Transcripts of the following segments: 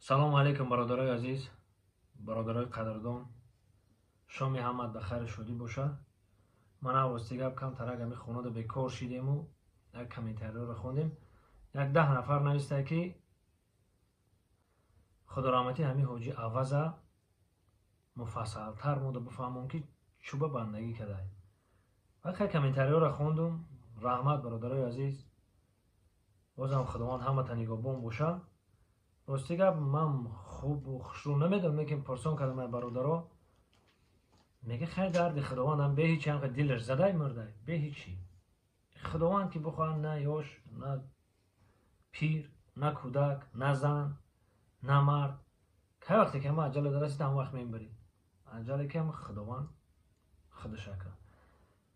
Салому алейкум, бародарои азиз, бародарои қадрдон. Шоми ҳамат ба хайру шодӣ боша. Ман аввости гап камтарак ами хонада бекор шидему як комментариёро хондем. Як 10 нафар навистае, ки худораҳматӣ ҳами ҳоҷи Аваза муфассалтар мода бифаҳмон, ки чӯба бандагӣ кадай. Вақте комментариёро хондум, раҳмат, бародарои азиз, бозам Худованд ҳамата нигоҳбон боша. Рости гап, ман хубу хушрӯ намедонам, лекин пурсон кардам ай бародаро, мега: «Хай, дарди Худовандам бе ҳичи ҳам дилаш задай мурдай, бе ҳичи Худованд ки бихоҳад, на ёш, на пир, на кӯдак, на зан, на мард. Кай вақте ки ҳама аҷале расид, ҳам вақт мебарӣ, аҷале ки ҳам Худованд худашака».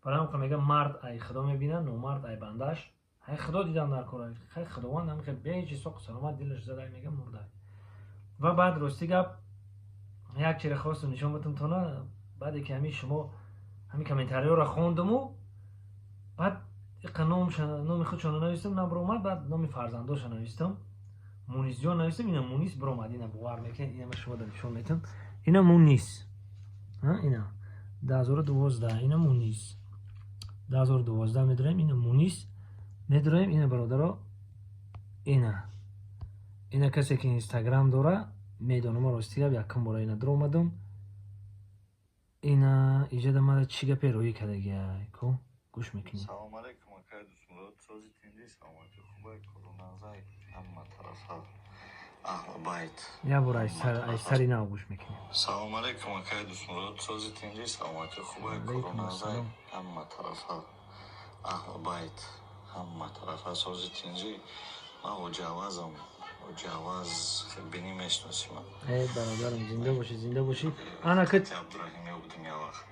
Барои ҳам мега: «Мард ай Худо мебинад, номард ай бандаш». Ай Худо дидан дар кора. Хай, Худованд ҳам бе ҳичи соқу саломат дилаш задай, мега, мурдай. Ва баъд, рости гап, як чире хостум нишон батум тона. Баъде ки ҳамин шумо ҳамин комментариёро хондуму баъд иқа номи худшонро навистам, набиромад. Баъд номи фарзандоша навистам, Мунисҷон навистам, ина Мунис биромад. Ина бовар мекунед, ина ма шумо да нишон метам. Ина Мунис, ина 2012, ина Мунис 2012 медорем, ина Мунис медорем, ина, бародаро, ина касе ки Инстаграм дора, медонам. Рости гап, якум бора ина дуромадам. Ина иҷода мада чӣ гапе роӣ кардагиай ку, гӯш мекунем. Салом алейкум, акай Дӯстмурод, сози тинди, саломати хубай, короназай, ҳама тарафа аҳли байт. Як бор аз сари нав гӯш мекунем. Салом алейкум, акай Дӯстмурод, сози тинди, саломати хубай, Алейкум короназай, ассалом. ҳама тарафа аҳли байт, ҳама тарафа сози тинҷӣ. Ман ҳоҷи Авазам, ҳоҷи Аваз бинӣ, мешиносӣ ман. Э, бародарам, зинда бошӣ, зинда бошӣ. Ана ки Абдураҳим будим як вақт.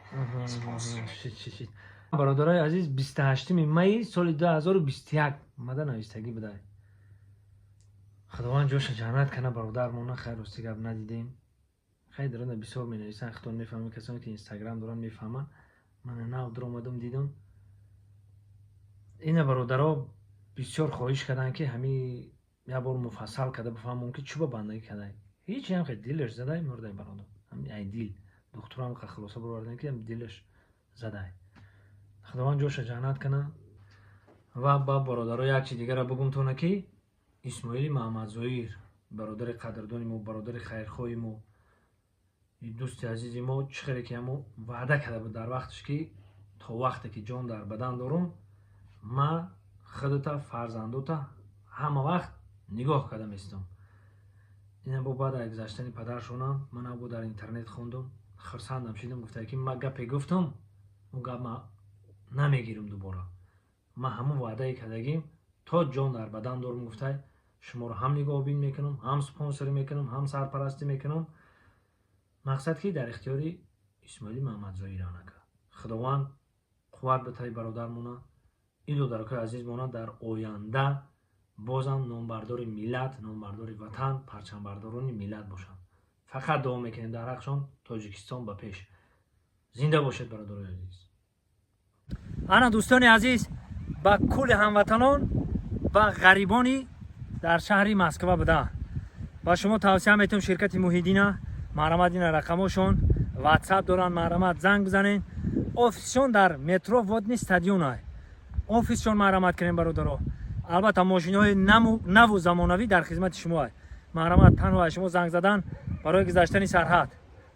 Шит, шит, шит. Бародарои азиз, 28-ми майи соли 2021 мада навистагӣ будай. Худованд ҷоша ҷаннат кана бародармона. Хайр, рости гап, надидем. Хайр, дарона бисёр менависанд, худтон мефаҳмед, касоне ки Инстаграм доранд, мефаҳманд. Мана нав дуромадам, дидам. Ина бародаро бисёр хоҳиш карданд, ки ҳами як бор муфассал карда бифаҳмон, ки чӯба бандагӣ кардай. Ҳеч ҳам хел дилаш задай мурдай, бародар. Ҳами ай дил духтурам хулоса бароварданд, ки дилаш задай. Худованд ҷоша ҷаннат кана. Ва ба бародаро як чи дигара бугумтона, ки Исмоили Маҳамадзоир, бародари қадрдони мо, бародари хайрхоҳи мо, дӯсти азизи мо, чӣ хеле ки ҳамо ваъда карда буд дар вақташ, ки то вақте ки ҷон дар бадан дорум, ма худата, фарзандота ҳама вақт нигоҳ карда местам. Ина бо баъд аз гузаштани падаршонам ман або дар интернет хондум, хурсандам шидам. Гуфта, ки ма гапе гуфтам, он гап ма намегирам дубора, ман ҳамон ваъдае кардагим, то ҷон дар бадан дорум, гуфтай, шуморо ҳам нигоҳбин мекунам, ҳам спонсорӣ мекунам, ҳам сарпарастӣ мекунам. Мақсад, ки дар ихтиёри Исмоили Маҳамадзоир анака. Худованд қувват битаи бародармона. Ин додаракои азизмона дар оянда бозам номбардори миллат, номбардори ватан, парчамбардорони миллат бошанд. Фақат дуо мекунем дар ҳақшон. Тоҷикистон ба пеш! Зинда бошед, бародарои азиз. Ана, дӯстони азиз, ба кулли ҳамватанон ва ғарибони дар шаҳри Москва буда, ба шумо тавсия метавам ширкати Муҳиддина. Марҳамат, ина рақамошон, Ватсап доранд, марҳамат, занг бизанед. Офисшон дар метро Водный стадион, офисшон. Марҳамат кунем, бародаро. Албатта, мошиноҳои наву замонавӣ дар хизмати шумо. Марҳамат, танҳо аз шумо занг задан барои гузаштани сарҳад.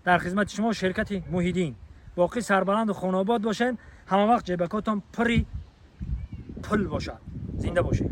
Дар хизмати шумо ширкати Муҳиддин. Боқӣ сарбаланду хонаобод бошед, ҳама вақт ҷайбакотон пури пул бошад. Зинда бошед.